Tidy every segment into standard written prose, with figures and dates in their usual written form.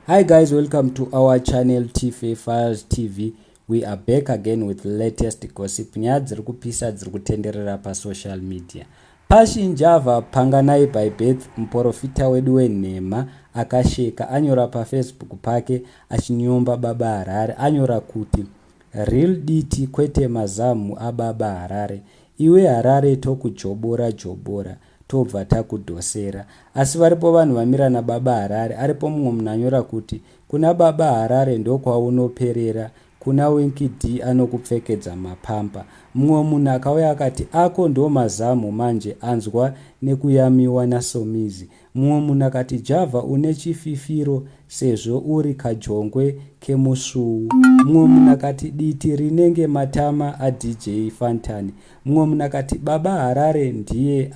Hi guys, welcome to our channel, TFA Files TV. We are back again with latest gossip, nyaya dziri kupisa dziri kutenderera pasocial media. Passion Java, Panganai by birth, muprofita wedu wenhema akasheka, anyora paFacebook pake achinyomba Baba Harare. Anyora kuti, "Real diti kwete mazamu aBaba Harare. Iwe Harare, tokujobora jobora, tobva takudhosera." Asi varipo vanhu vamira naBaba Harare. Aripo mumwe munhu anyora kuti, "Kuna Baba Harare ndokwaunoperera, kuna Winky D anokupfekedza mapampa." Mumwe munhu akauya akati, "Ako ndo mazamu manje, anzwa nekuyamiwa naSomizi." Mumwe munhu akati, "Java une chififiro sezvo uri kajongwe kemusvuu." Mumwe munhu akati, "Diti rinenge matama aDJ Fantan." Mumwe munhu akati, "Baba Harare ndiye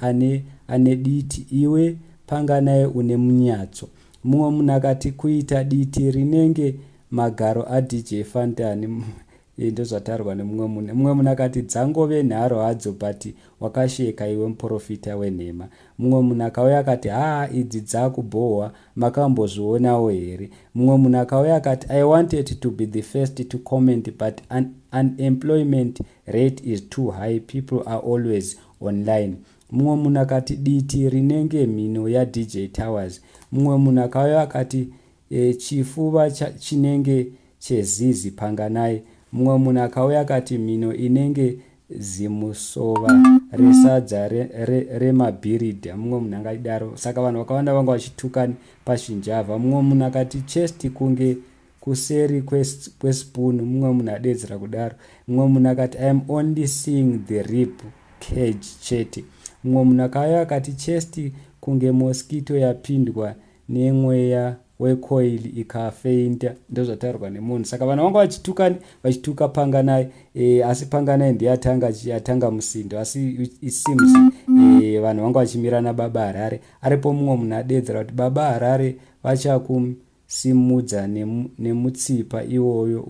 ane diti, iwe Panganai une munyatso." Mumwe munhu akati, "Kuita diti rinenge magaro aDJ Fantan." Ndozvataurwa nemumwe munhu. Mumwe munhu akati, "Dzangove nharo hadzo, but wakasheka iwe muprofita wenhema." Mumwe munhu akauya akati, "Haa, idzi dzakubhohwa, makambozvionawo here?" Mumwe munhu akauya akati, "I wanted to be the first to comment, but unemployment rate is too high, people are always online." Mumwe munhu akati, "Diti rinenge mhino yaDJ Towers." Mumwe munhu akauya akati, "Chifuva chinenge chezizi, Panganai." Mumwe munhu akauya akati, "Mhino inenge zimusova resadza remabhiridha." Mumwe munhu angadaro. Saka vanhu vakawanda vanga vachituka Passion Java. Mumwe munhu akati, "Chest kunge kuseri kwespoon." Mumwe munhu adedzera kudaro. Mumwe munhu akati, "I am only seeing the rib cage chete." Mumwe munhu akauya akati, "Chest kunge mosquito yapindwa nemweya wecoil ikafeinta." Ndozvataurwa nemunhu. Saka vanhu vanga vachituka, vachituka Panganai. Asi Panganai ndiye atanga musindo, asi it seems vanhu vanga vachimira naBaba Harare. Aripo mumwe munhu adedzera kuti, "Baba Harare vachakusimudza nemutsipa iwoyo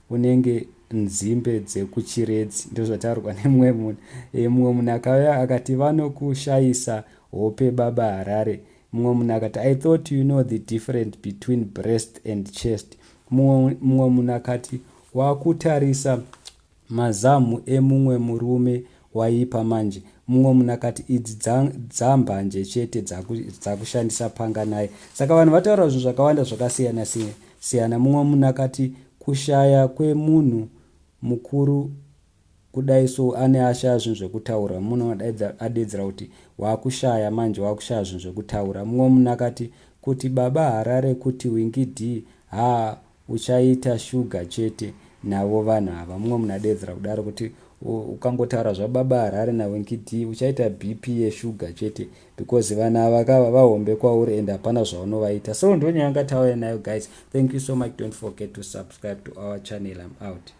unenge nzimbe dzekuchiredzi." Ndozvataurwa nemumwe munhu. Mumwe munhu akauya akati, "Vanokushayisa hope Baba Harare." Mumwe munhu akati, "I thought you know the difference between breast and chest." Mumwe munhu akati, "Wakutarisa mazamu emumwe murume, waipa manje." Mumwe munhu akati, "Idzi dzambanje chete dzakushandisa Panganai." Saka vanhu vataura zvinhu zvakawanda zvakasiyana siyana. Mumwe munhu akati, "Kushaya kwemunhu mukuru kudai so, ane ashaya zvinhu zvekutaura." Munhu adedzera kuti, "Wakushaya manje, wakushaya zvinhu zvekutaura." Mumwe munhu akati, "Kuti Baba Harare, kuti Winky D, haa, uchaita shuga chete navo vanhu ava." Mumwe munhu adedzera kudaro kuti ukangotaura zvaBaba Harare naWinky D, uchaita BP yeshuga chete, because vanhu ava kava vahombe kwauri and hapana zvaunovaita. So ndonyaya yanga tauya nayo, guys. Thank you so much. Don't forget to subscribe to our channel. I'm out.